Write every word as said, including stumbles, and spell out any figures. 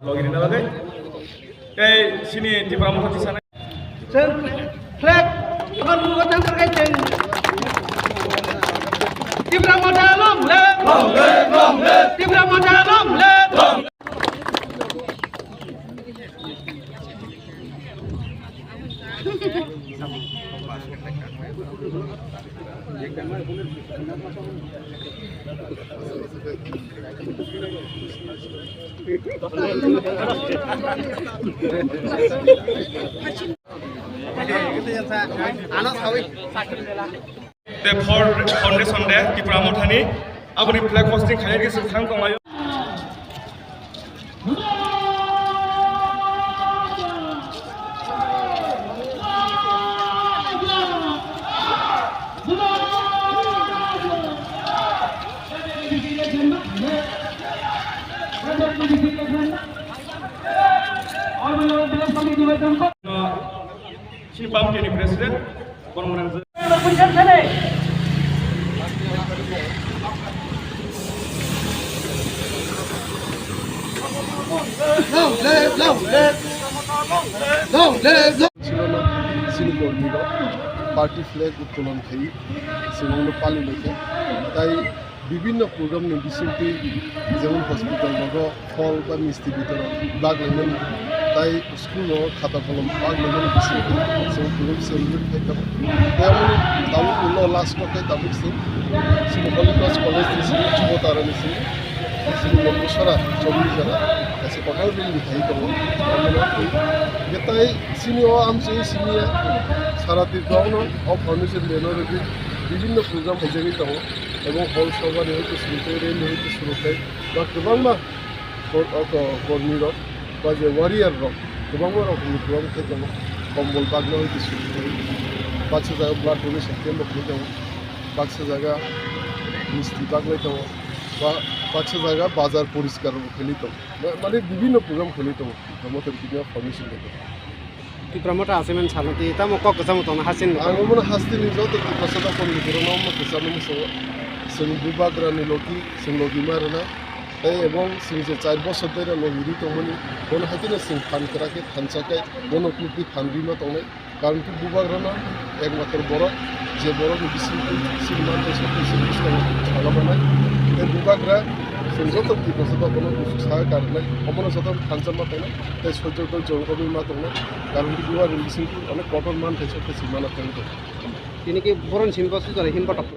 Logirina bagwi. Tei sini Tipra Motha tisana. Sen flag, kon mugo tang terkait sen. Tipra Motha long live. Long live, long live. Tipra Motha long live. Long live. Ano sawi. Tei for foundation day Tipra Mothani aboni flag hosting khainai khe swkang tonglaio. Chini Bamtini President, Boromranjit. Long live, long live. Long live, long. Chini, chini kormi rok party flag uttolon khai, chini uno pali lekha. Tai bibhinno program ni bisingtwi, jemon hospital rogo phol ba misti bitorok bag laimani, tai school rogo khata kolom bag laimani bisingtwi chwng program celebrate khai tongo. Tei aboni tabuk ulo last o khe tabuk se chini Holy Cross College ni simi Jubotara ni simi, simi Lombusora chowri jora kaisa kotor rally khai tongo. Aboni twi, tei sini o amchwi simi sara Tripura no o foundation day no rwgwi bibhinno program khaijagwi tongo. Ebong hol sobani hoite suru khe, rally hoite suru khe, ba kwbangma kor-, o ko-, kormi rok, ba je warrior rok, kwbangma rokni program khe tongo. Kombol bagna hoite suru khe, baksa jaga blood donation camp bo khe tongo, baksa jaga misti baglai tongo, ba baksa jaga bazar poriskar bo khelai tongo. Ma-, mane bibhinno program khelai tongo, Tipra Motha ni foundation bai. Tipra Motha achievement salnati tamo kok kwchangma tongna hasin. Ang omono hasteni joto Tiprasa rok komni borokno omo kwchangma muchungo. Chwng bubagrani logi, chwng logi ma rwna. Tei ebong chwng je char bosor dera logi ri tongmani, bono haikhe no chwng phan kwrak khe thansa khe, bono kwrwtwi phan rima tongnai. Karon khe bubagrano ekmatro borok, je borokni bisingtwi chini manthai sotwi chini bwskango sala manai. Tei bubagra chwng joto Tiprasa rok bono buchuk sa karnai, omono joto thansa ma tongnai, tei soitok dol jongkobwi ma tongnai. Karon khe bubagrani bisingtwi onek kotor manthai sotwi chini mana tongwi tongo. Tini khe boroni simi bo sujaro hinba tok.